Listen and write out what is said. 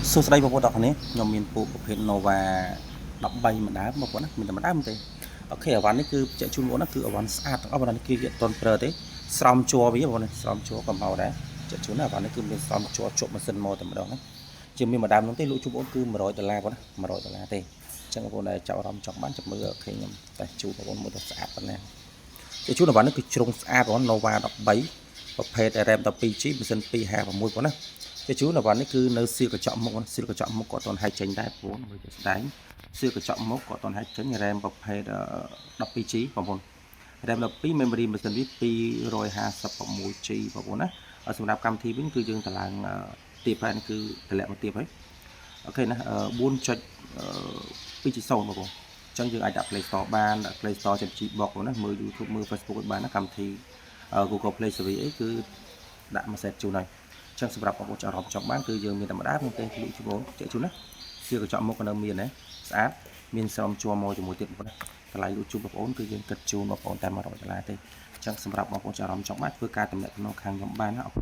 សួស្តីបងប្អូនទាំងអស់គ្នាខ្ញុំមានពូប្រភេទ Nova 13ម្ដើមបងប្អូនណាមានតែម្ដើមទេOK អីវ៉ាន់នេះគឺចែកជូនបងប្អូនណាគឺអីវ៉ាន់ស្អាតទាំងអស់បងប្អូនគឺគេអត់ទាន់ប្រើទេស្រោមជ័រវាបងប្អូនស្រោមជ័រក៏មកដែរចែកជូនណាអីវ៉ាន់នេះគឺមានស្រោមជ័រជាប់ម៉ាស៊ីនមកតែម្ដងណាជាមានម្ដើមនោះទេលក់ជូនបងប្អូនគឺ100ដុល្លារបងណា100ដុល្លារទេអញ្ចឹងបងប្អូនដែលចាប់អារម្មណ៍ចង់បានចាំមើល OK ខ្ញុំតែជូនបងប្អូនមើលទៅស្អាតប៉ុណ្ណាចែកជូនអីវ៉ាន់នេះគឺជ្រុងស្អាតបងប្អូន Nova 13ប្រភេទ RAM 12 GB ម៉ាស៊ីន256បងប្អូនណា ជាជូនអីវ៉ាន់នេះគឺនៅសៀលកញ្ចក់មុខសៀលកញ្ចក់មុខក៏អត់ទាន់ហែកចេញដែរព្រោះមើលជាស្ដែងសៀលកញ្ចក់មុខក៏អត់ទាន់ហែកចេញ RAM ប្រភេទ 12 G បងប្អូន RAM 12 memory ម៉ាស៊ីនវា 256 G បងប្អូនណាសម្រាប់កម្មវិធីវិញគឺយើងតម្លើងទៀបហើយនេះគឺតម្លាក់មកទៀបហើយ OK ណា4.2.0បងប្អូនអញ្ចឹងយើងអាចដាក់ Play Store បានដាក់ Play Store ចាំ Gbox បងណាមើល YouTube មើល Facebook បានណាកម្មវិធី Google Play Service អីគឺដាក់មួយ set ជូនហើយចឹងសម្រាប់បងប្អូនចាប់អារម្មណ៍ចង់បានគឺយើងមានតែម្ដងទេលក់ជូនបងចែកជូនណាជាកញ្ចក់មុខក៏នៅមានដែរស្អាតមានស្រោមជួរមកជាមួយទៀតបងប្អូនណាតម្លៃលក់ជូនបងប្អូនគឺយើងគិតជូនបងប្អូនតែ100ដុល្លារទេអញ្ចឹងសម្រាប់បងប្អូនចាប់អារម្មណ៍ចង់បានធ្វើការតំណាក់តំណងខាងខ្ញុំបានណាអរគុណ។